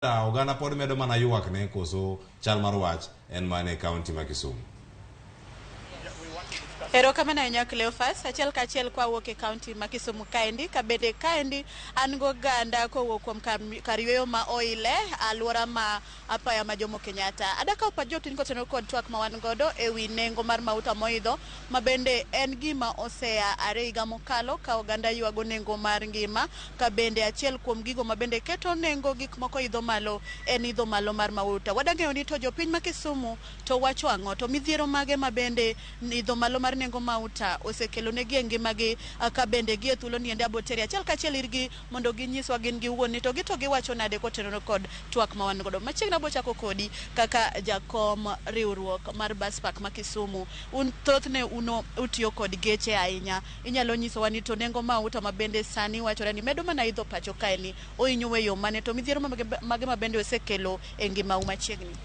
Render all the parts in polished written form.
Oganda pod medo mana ywak ne koso chal mar wach en mana e kaunti ma Kisumu. Erokamano ahinya, Cleophas. Achiel kachiel kwawuok e kaunti ma Kisumu kaendi, kabende kaendi an goganda kowuok kuom kar yueyo ma Oile, alwora ma apaya ma Jomo Kenyatta. Adakawo pach jopiny kotenore kod twak ma wan godo e wi nengo mar mauta moidho, ma bende en gima osea are higa mokalo ka oganda ywago nengo mar ngima, ka bende achiel kuom gigo ma bende keto nengo gik moko idho malo en idho malo mar mauta. Wadang'eyo ni to jopiny ma Kisumu to wacho ang'o, to midhiero mage ma bende idho malo mar nengo mauta osekelo negi e ngimagi, ka bende gi e thuolo ni ende aboteri achiel kachiel irgi mondo ginyiswa gin giwuon ni to gi to giwacho nade kotenore kod twak ma wan godo. Machiegni abo chako kodi kaka jakom riwruok mar bus park ma Kisumu. Un thothne uno utiyo kod geche ahinya. Inyalo nyisowa ni to nengo mauta ma bende sani wachore ni medo mana idho pacho kae ni ohinyo e yo mane, to midhiero mage ma bende osekelo e ngimau machiegni?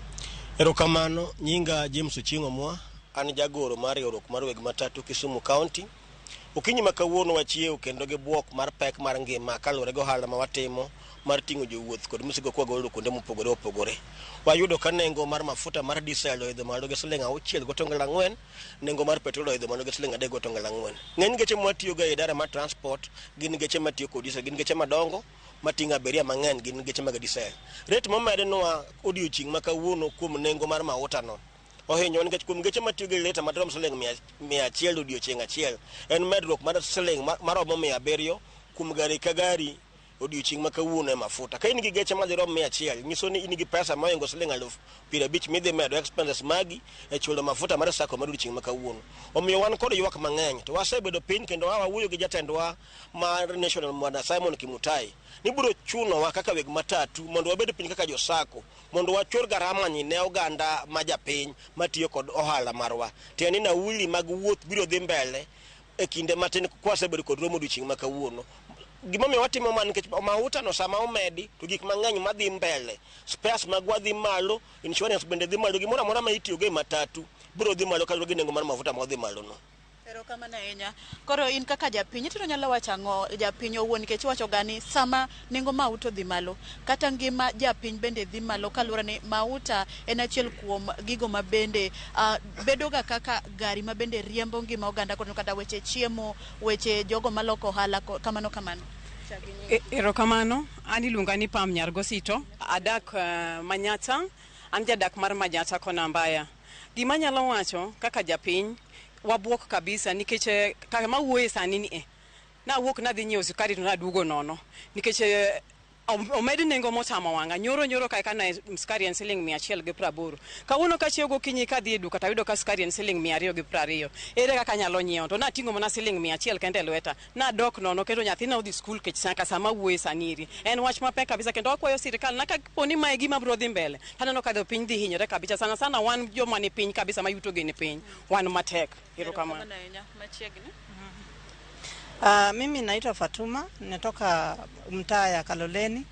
Erokamano, nyinga James Ochieng' Omwa, an jagoro mar riwruok mar weg matatu Kisumu County. Okinyi ma kawuono wachiew kendo gi bwok mar pek mar ngima kaluwore gi ohala ma watimo mar ting'o jowuoth kod misigo kwagolo kuonde mopogore opogore. Wayudo ka nengo mar mafuta mar diesel oidho malo gi siling 6.4, nengo mar petrol oidho malo gi siling 3.4. Ng'eny geche mwatiyogo e idara mar transport gin geche matiyo kod diesel, gin geche madongo mating'o abiria mang'eny, gin geche mag diesel. Rate momednwa odiochieng' ma kawuono kuom nengo mar mauta no ohinyowa nikech kuom geche matiyo gi lita madirom siling 100 odiochieng' achiel en medruok mar siling maromo 700 kuom gari ka gari odiochieng' ma kawuono e mafuta. Ka in gi geche madirom 100, nyiso ni in gi pesa mohingo siling 50,000 midhi medo expenses magi e chulo mafuta mar sacco mar odiochieng' ma kawuono. Omiyo wan kod ywak mang'eny to wasebedo piny kendo wawuoyo gi jatendwa mar national Bwana Simon Kimutai ni biro chunowa kaka weg matatu mondo wabed piny kaka jo sacco mondo wachul garama ni ne oganda ma japiny matiyo kod ohala marwa. Tiende ni nauli mag wuoth biro dhi mbele e kinde matin kwasebedo kod romo odiochieng' ma kawuono. Gimomiyo watimo ma nikech mauta no sama omedi to gik mang'eny madhi mbele, spares magwa dhi malo, insurance bende dhi malo, gimoro amora ma itiyogo e matatu biro dhi malo kaluwore gi nengo mar mafuta modhi malo no. Erokamano ahinya. Koro in kaka japiny, itiro nyalo wacho ang'o japiny owuon, nikech iwacho ga ni sama nengo mauta odhi malo, kata ngima japiny bende dhi malo, kaluwore ni mauta en achiel kuom gigo ma bende bedo ga kaka gari ma bende riembo ngima oganda, kata weche chiemo, weche jogo maloko ohala, kamano kamano. Erokamano, an iluonga ni Pam Nyargosito, adak Manyata, an jadak mar Manyata kona Mbaya. Gima anyalo wacho kaka japiny, wabuok kabisa nikech kama awuoye sani ni nawuok nadhi nyiewo sukari to naduogo nono nikech omed nengo motamo wang'a. Nyoro nyoro kae kana sukari en siling 180. Kawuono kachiewo gokinyi kadhi e duka tayudo ka sukari en siling 220. Ere kaka anyalo nyiewo? To nating'o mana siling 100 kende e lweta. Nadok nono kendo nyathina odhi skul kech nyaka sama awuoye sani eri. En wach mapek kabisa kendo wakwayo sirikal na kapo ni mae gima biro dhi mbele. Taneno ka piny dhi hinyore kabisa, sana sana wan joma ni piny kabisa ma yuto gi ni piny. Wan matek. Erokamano. Machiegni. Mimi naitwa Fatuma, natoka mtaa ya Kaloleni.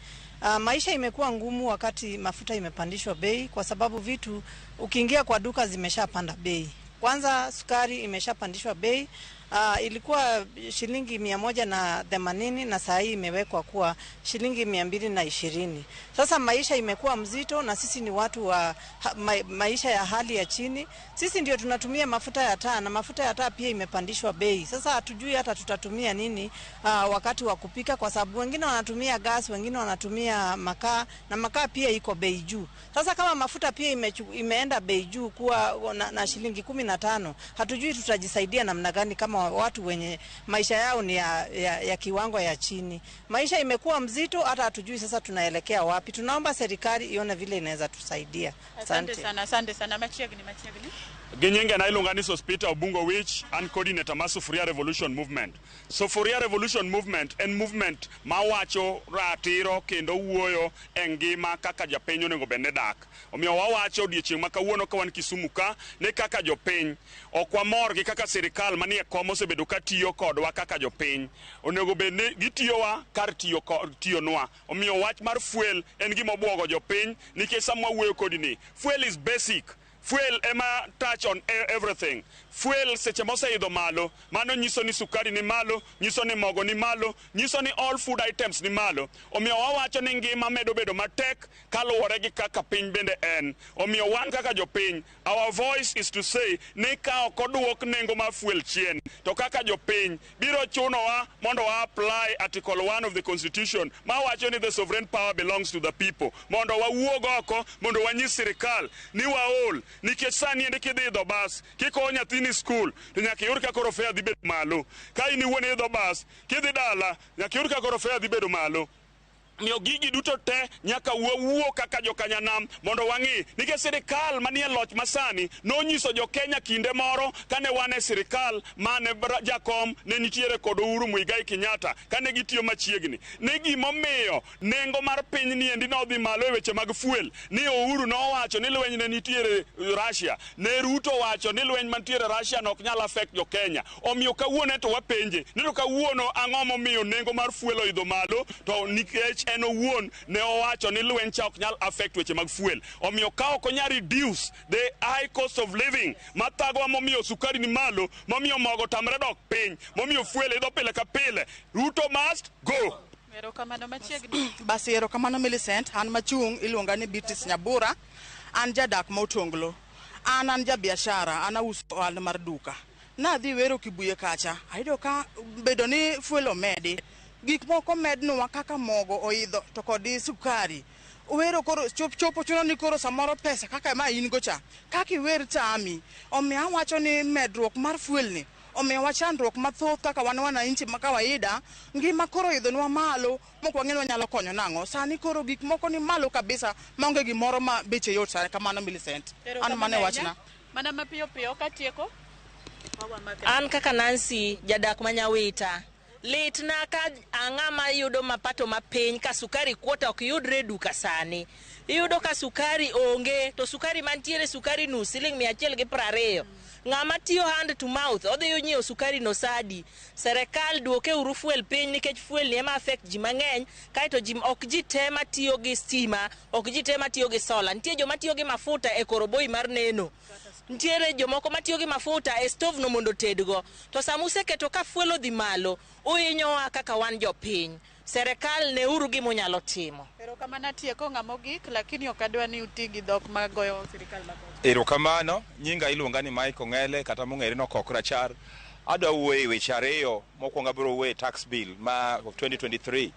Maisha imekuwa ngumu wakati mafuta imepandishwa bei, kwa sababu vitu ukiingia kwa duka zimeshapanda bei. Kwanza sukari imeshapandishwa bei. Ilikuwa shilingi 180 na saa hii imewekwa kuwa shilingi 220. Sasa maisha imekuwa mzito na sisi ni watu wa maisha ya hali ya chini. Sisi ndio tunatumia mafuta ya taa na mafuta ya taa pia imepandishwa bei. Sasa hatujui hata tutatumia nini wakati wa kupika, kwa sababu wengine wanatumia gas, wengine wanatumia makaa na makaa pia iko bei juu. Sasa kama mafuta pia imeenda bei juu kuwa na shilingi 15, hatujui tutajisaidia namna gani kama watu wenye maisha yao ni ya kiwango ya chini. Maisha imekuwa mzito, hata hatujui sasa tunaelekea wapi. Tunaomba serikali ione vile inaweza tusaidia. Asante sana, asante sana. Machiegni, machiegni. Gi nyinge na iluonga ni Sospita Obungo Wich, an coordinator mar Sufuria Revolution Movement. Sufuria Revolution Movement en movement mawacho ratiro kendo wuoyo e ngima kaka japiny onego bed ni dak. Omiyo wawacho odiochieng' ma kawuono ka wan Kisumu ka ni kaka jopiny ok wamor gi kaka sirikal manie kom osebedo ka tiyo kodwa kaka jopiny. Onego bed ni gitiyowa kar tiyonwa. Omiyo wach mar fuel en gima obwogo jopiny nikech sama wawuoyo kodi ni fuel is basic. Fuel ema touch on everything. Fuel seche moseidho malo, mano nyiso ni sukari ni malo, nyiso ni mogo ni malo, nyiso ni all food items ni malo. Omiyo wawacho ni ngima medo bedo matek kaluwore gi kaka piny bende en. Omiyo wan kaka jopiny, our voice is to say ni ka ok oduok nengo mar fuel chien, to kaka jopiny biro chunowa mondo wa apply Article 1 of the Constitution mawacho ni the sovereign power belongs to the people, mondo wawuog oko mondo wanyis sirikal ni waol, nikech sani endi kidhi idho bas kikowo nyathini skul to nyaka iyud ka koro fare dhi bedo malo. Ka in iwuon idho bas kidhi dala nyaka iyud ka koro fare dhi bedo malo. Omiyo gigi duto te nyaka wawuo kaka jokanyanam mondo wang'i, nikech sirikal manie loch masani nonyiso jo-Kenya kinde moro kane wan e sirikal mane jakom ne nitiere kod Uhuru Muigai Kenyatta kane gitiyo machiegni ni gimomiyo nengo mar piny ni endi nodhi malo e weche mag fuel, ni Uhuru nowacho ni lweny ne nitiere Russia, ne Ruto wacho ni lweny mantiere Russia no ok nyal affect jo-Kenya. Omiyo kawuono to wapenje ni to kawuono ang'o momiyo nengo mar fuel oidho malo, to nikech en owuon ne owacho ni lweny cha ok nyal affect weche mag fuel. Omiyo ka ok onyal reduce the high cost of living mathagowa, momiyo sukari ni malo, momiyo mogo tamre dok piny, momiyo fuel idho pile ka pile, Ruto must go. Erokamano, machiegni. Basi, erokamano Millicent. An machung' iluonga ni Beatrice Nyabura. An jadak ma Otonglo. An jabiashara, an auso ohala mar duka. Nadhi wero Kibuye kacha, ayudo ka bedo ni fuel omedi. Gik moko mednwa kaka mogo oidho to kod sukari. Wero koro chop chopo chuno ni koro samoro pesa kaka ma in go cha, kaka iwer tami. Omiyo awacho ni medruok mar fuel ni omiyowa chandruok mathoth kaka wan wananchi ma kawaida. Ngima koro oidhonwa malo mok wang'e ni wanyalo konyo nang'o. Sani koro gik moko ni malo kabisa maonge gimoro ma beche yot sani. Kamano, Millicent, an mano e wachna. Mana mapiyo piyo katieko. An kaka Nancy, jadak ma Nyawita, litna ka ang'ama yudo mapato mapiny ka sukari kuota ok yudre e duka sani. Iyudo ka sukari onge, to sukari mantiere, sukari nus siling 120. Ng'ama tiyo hand to mouth odhi nyiewo sukari no sadi. Serikal duoke uru fuel piny, nikech fuel ni ema affect ji mang'eny. Kaeto ji ok ji te matiyo gi stima, ok ji te matiyo gi solar. Nitie joma tiyo gi mafuta e koroboi mar neno, nitiere jomoko matiyo gi mafuta e stove no mondo otedgo. To sama useketo ka fuel odhi malo, uhinyowa kaka wan jopiny. Serikal, neuru gimunyalo timo. Erokamano, atieko ng'ama ogik, lakini ok adwa ni uti gi dhok magoyo sirikal magocho. Erokamano, nyinga iluonga ni Mike Ong'ele kata mong'ere nokok rachar. Adwa wuoyo e weche ariyo. Mokwongo abiro wuoyo e tax bill ma of 2023.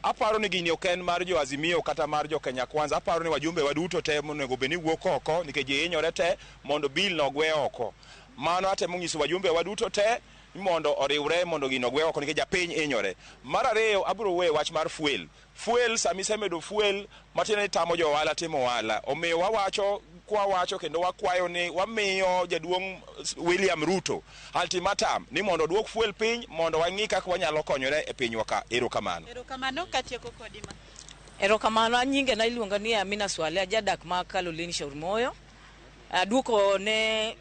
Aparo ni gini ok en mar jo Azimio kata mar jo Kenya Kwanza. Aparo ni wajumbe waduto te monego bed ni wuok oko nikech ji hinyore te mondo bill no ogwe oko. Mano atemo nyiso wajumbe waduto te ni mondo oriwre mondo gino ogwe oko nikech japiny hinyore. Mar ariyo, abiro wuoyo e wach mar fuel. Fuel, sama isemedo fuel matiende ni tamo jo ohala timo ohala. Omiyo wawacho kwawacho kendo wakwayo ni wamiyo jaduong' William Ruto ultimatum ni mondo oduok fuel piny mondo wang'i kaka wanyalo konyore e pinywa ka. Erokamano. Erokamano, katieko kodi ma. Erokamano, an nyinge na iluonga ni Amina Swale, ajadak ma Kaloleni Shauri Moyo. Aduoko ne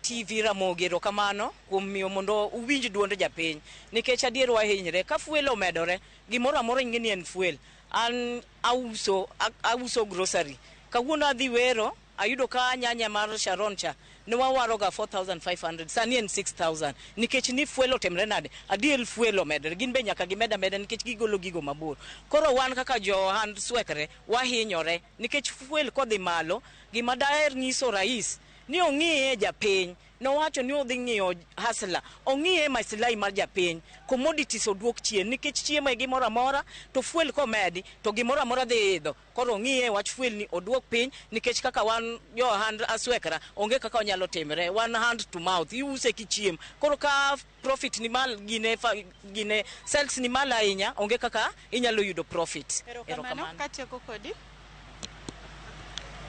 TV Ramogi erokamano kuom miyo mondo uwinj duond japiny, nikech adier wahinyre ka fuel omedore, gimoro amora ing'e ni en fuel. An auso grocery. Kawuono adhi wero, ayudo ka nyanya mar Sharon cha ne wawaroga 4500, sani en 6000 nikech ni fuel otimre nade? Adier fuel omedore, gin be nyaka gimed ameda nikech gigolo gigo mabor. Koro wan kaka jo ohand swekre wahinyore nikech fuel kodhi malo. Gima daher nyiso rais ni ong'iye japiny, nowacho ni odhi ng'iyo hustler, ong'iye maslahi mar japiny, commodities oduok chien nikech chiemo e gimoro amora, to fuel komedi to gimoro amora dhi idho. Koro ong'iye wach fuel ni oduok piny nikech kaka wan jo ohand aswekra onge kaka onyalo timre, wan hand to mouth, iuse kichiem. Koro ka profit ni mal, gine sales ni malo ahinya, onge kaka inyalo yudo profit. Erokamano, katieko kodi.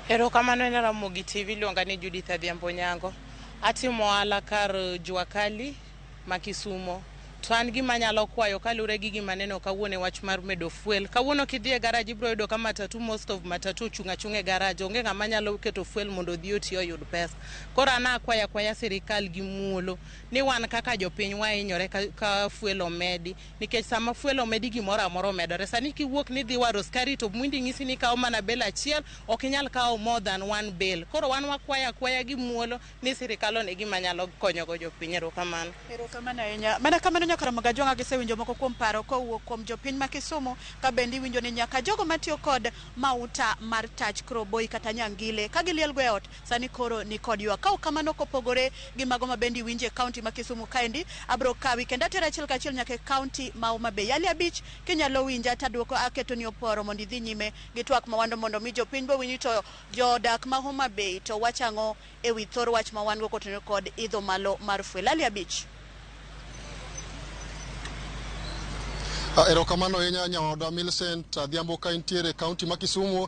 Erokamano ne Ramogi TV, iluonga ni Judith Adhiambo Nyango. Atimo ohala kar Jua Kali ma Kisumo. To an gima anyalo kwayo kaluwore gi gima aneno kawuono e wach mar medo fuel. Kawuono kidhi e garage ibiro yudo ka matatu, most of matatu ochung' achung'a e garage. Onge ng'ama nyalo keto fuel mondo odhi oti oyud pesa. Koro an akwaya akwaya sirikal gi muolo ni wan kaka jopiny wahinyore ka fuel omedi, nikech sama fuel omedi gimoro amora omedore. Sani kiwuok ni idhi waro skari to mwindi ng'isi ni ikawo mana bale achiel, ok inyal kawo more than one bale. Koro wan wakwaya akwaya gi muolo ni sirikal one gima nyalo konyogo jopiny. Erokamano. Erokamano ahinya. Mana kamano nyaka Ramogi Ajwang'a gisewinjo moko kuom paro kowuok kuom jopiny ma Kisumu, ka bende iwinjo ni nyaka jogo matiyo kod mauta mar tach kroboi kata nyangile ka giliel go e ot sani koro ni kod ywak. Ka ok kamano, kopogore gi mago ma bende iwinjo e kaunti ma Kisumu kaendi, abro kawi kendo atero achiel kachiel nyaka e kaunti ma Homa Bay. Ali Abich, kinyalo winja taduoko aketo ni oporo mondo idhi nyime gi twak mawando mondo mi jopiny bowinj to jodak ma Homa Bay to wacho ang'o ewi thor wach ma wan go kotenore kod idho malo mar fuel. Ali Abich. Erokamano ahinya nyaoda Millicent Adhiambo ka intiere e kaunti ma Kisumu.